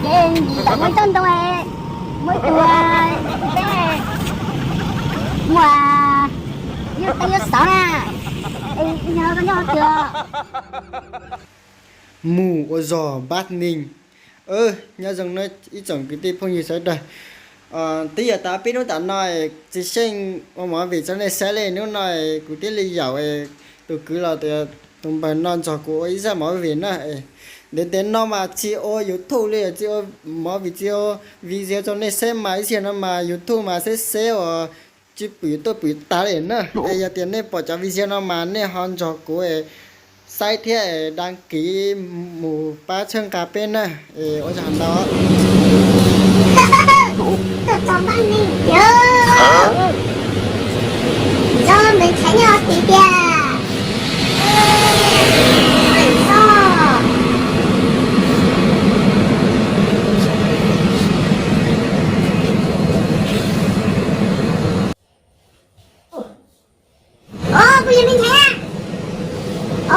Ces tam muaj tsob ntoo, muaj tus, muaj, yog teev yuav xauv na, nyob nyob tiag. Mus ua zog npab neeg. Nyob zoo na ib tsoom kwv tij phooj ywg sawv daws. Twb yog tas peb hnub tam no tsis xyeej ua movie rau nej saib li, hnub no kuv thiaj li yaum tus kwv los tias tus npawg no nrog kuv ua ib zaj movie na. Ntev ntev no mas tsis ua YouTube li, tsis ua movie, tsis ua video rau nej saib mas ib zaug no mas YouTube mas xeb xeb uas tsis pom tuaj pom tas li na. Es yog tias nej pom cov video no mas nej ho nrog kuv saib thiab đăng ký mus pab txhawb nqa peb na. Es ua tsaug ntau. Os, kuv yog me ntxhais na.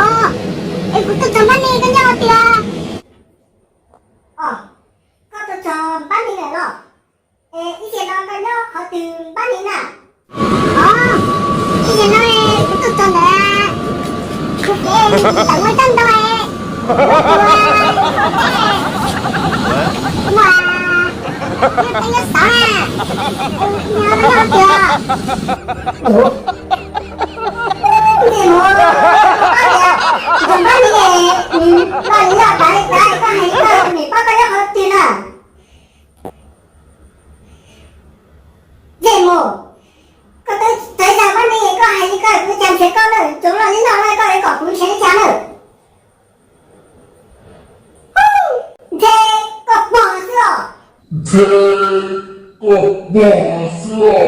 Os, es kuv tuaj txog npab ni koj nyob qhov twg? Os, koj tuaj txog npab ni lawm los? Es ib zaug no koj nyob qhov twg npab ni na? Os, ib zaug no kuv tuaj txog ntawm kuv kev tawm ua tsob ntoo, muaj, yog teev yuav xauv na, nyob tiag. Ntsej muag, ntsej muag, koj hais li koj, niam pab koj nyob qhov twg na? Ntsej muag, koj twb txawv zag pab ne, koj hais li koj kuv cas ntshe koj lawm, tsuav loj li loj lawm koj yuav kom kuv ntshe li cas lawm? Ntshe koj pog xwb os. Ntshe koj pog xwb os.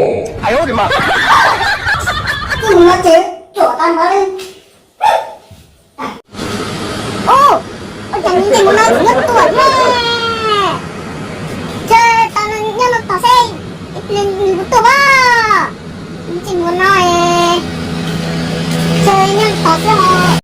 Ntsej muag no ces ruam tag npaum li. Ub, ua cas nws ntsej muag no tseem nyob tuaj thiab? Ntshe tau nyob no tod seb, nws kuv tuaj pab. Ntsej muag no, ntshe nyob no tod xwb os.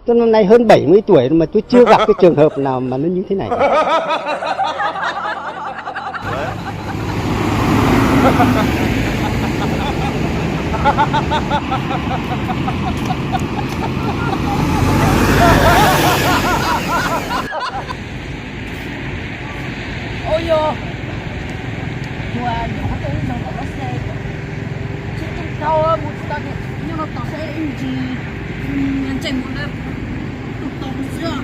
Tôi năm nay hơn bảy mươi tuổi mà tôi chưa gặp cái trường hợp nào mà nó như thế này. Ua yog, ua yog qhov tej no tom lub xe, tsis tau mus tsis tau, nyob no tom seb ib ntsis, ntsej muag na, tus tau xwb.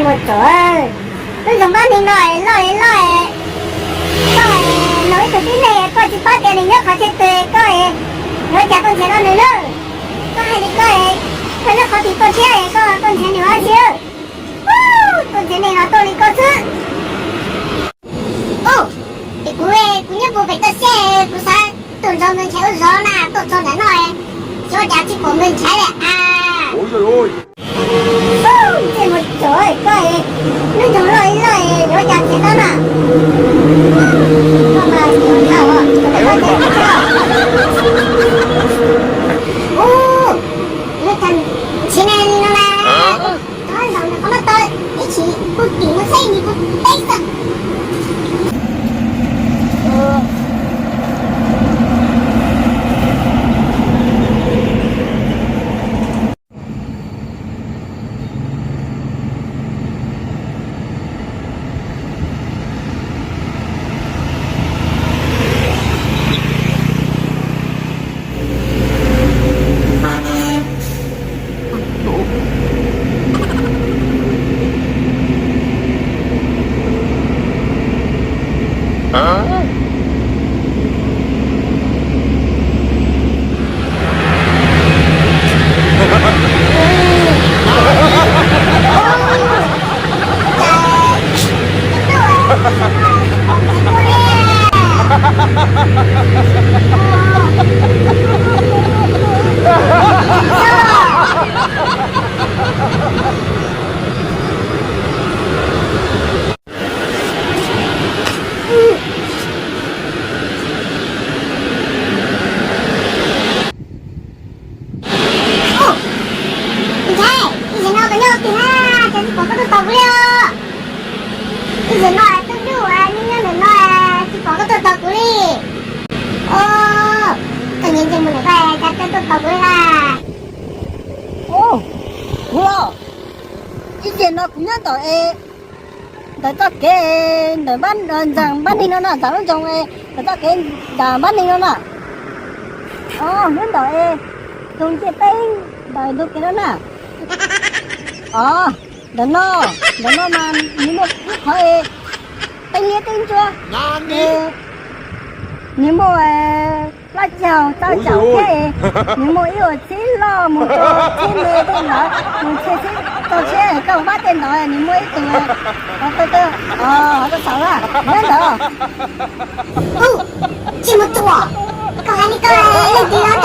Tsom, lub zos Npab Neeg no loj li loj, koj los ib tug tib neeg koj tsis paub tias nws nyob qhov twg, koj yuav ua cas tuaj nrhiav tau nws lawm? Koj hais li koj, koj nyob qhov twg tuaj thiab koj tuaj nrhiav nws ua dab tsi? Tuaj nrhiav neeg los tuaj li koj xwb. Ub, es kuv, kuv nyob puag pem toj siab, kuv xav tuaj nrog nws nrhiav lub zos na, tuaj txog ntawm no, xyov ua cas tsis pom nws nrhiav li as. Ntsej muag tsov koj, lub nroog loj li loj yuav ua cas nrhiav tau na. Koj mas txaus ntshai os. Ub, ntshe nws li no na. Rov nraum nws qhov no tau, ib chim kuv tim mus saib nws puas teb xwb. Ntshai, ib zaug no koj nyob twg na, cas tsis pom koj tuaj tos kuv li os? Ib zaug no twb ntuj nyob nyob ntawm no tsis pom koj tuaj tos kuv li. Os, koj nyias nce mus ntawm ko cas koj tuaj tos kuv li na? Ub, kuv los, ib zaug no kuv nyob ntawm es ntawm txoj kev ntawm nram Npab Neeg no na, ntawm lub nroog ntawm txoj kev ntawm Npab Neeg no na. Os, nyob ntawm es tus ntiaj teb ntawm ntug kev no na. Os, ntawm no, ntawm no mas nws muaj ib qhov es teeb liab teeb ntsuab, nws muaj plab caug txaus thiab, nws muaj ib uas txhib loj mus rau txhib me tej ntawd, mus txhib txhib tau txhib koj pab tej ntawd, nws muaj ib tug qhov twg, qhov twg xaus na, nyob ntawd. Ub, tsis muaj tua, koj hais li koj leej twg no